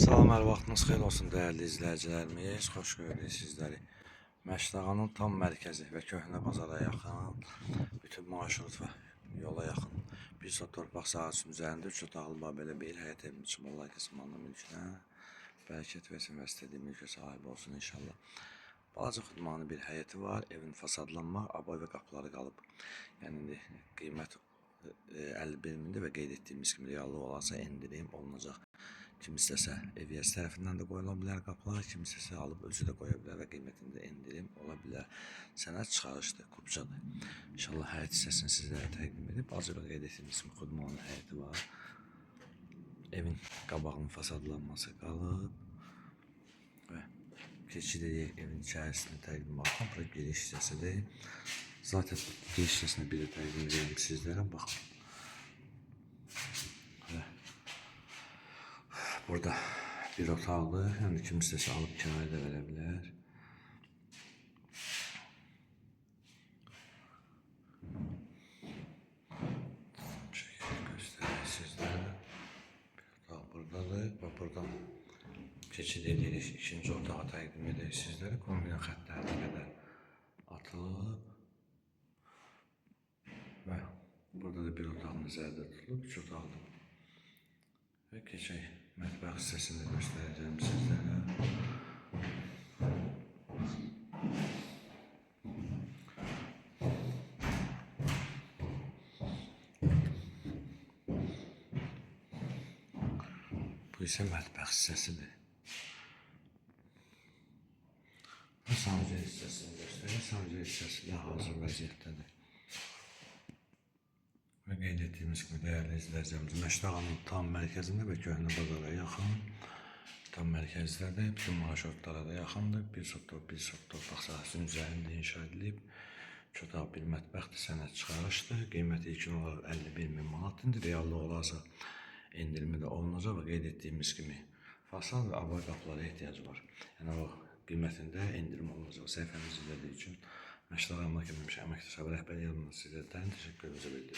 Salam, hər vaxtınız xeyir olsun dəyərli izləyicilərimiz. Xoş gördük sizləri. Məşdağanın tam mərkəzi və köhnə bazara yaxın, bütün marşrut və yola yaxın bir sot torpaq sahəsinin üzərində 3 otaqlı belə bir həyət evimiz üçün Allah qismanlı mülkünə bərəkət versin və istədiyi mülkə sahib olsun inşallah. Balaca xudmanı bir həyəti var. Evin fasadlanma, aboy və qapıları qalıb. Yəni indi qiymət 51 mindir və qeyd etdiyimiz kimi reallıq olarsa endirim olunacaq. Kim istəsə ev yiyəsi tərəfindən də qoyula bilər qapılar, kim istəsə alıb özü də qoya bilər və qiymətində endirim ola bilər. Sənəd çıxarışdır, kupçadır. İnşallah həyət hissəsini sizlərə təqdim edib. Az əvvəl qeyd etdiyimiz kimi xudmanlı həyəti var. Evin qabağının fasadlanması qalıb və keçid edək evin içərisini təqdim etdim. Bura giriş hissəsidir. Zaten giriş hissəsini bir də təqdim edeyim sizlərə. Baxın. Və burada bir otaqdır. Yəni kim istəsə alıb kirayə də verə bilər. Bu şəkildə göstərək sizlərə. Bir otaq buradadır və buradan keçid edirik. İkinci otağı təqdim edək sizlərə. Kombina xəttlərinə qədər atılıb. Və burada da bir otaq nəzərdə tutulub, üç otaqdır. Və keçək mətbəx hissəsini də göstərəcəyim sizlərə. Bu isə mətbəx hissəsidir. Və sanuzel hissəsini göstərir. Sanuzel hissəsi də hazır vəziyyətdədir. Və qeyd etdiyimiz kimi dəyərli izləyicilərimiz, Məşdağanın tam mərkəzində və köhnə bazara yaxın, tam mərkəzdədir, bütün marşrutlara da yaxındır. Bir sot torpaq sahəsinin üzərində inşa edilib. Üç otaq bir mətbəxdir, sənəd çıxarışdır. Qiyməti ilkin olaraq 51 min manatdır. Reallıq olarsa endirimi də olunacaq və qeyd etdiyimiz kimi fasad və aboy qapılara ehtiyacı var. Yəni o qiymətində endirim olunacaq. Səhifəmizi izlədiyi üçün Məşdağa Əmlak Əməkdaş Rəhbərliyi adından sizlərə dərin təşəkkürümüzü bildiririk.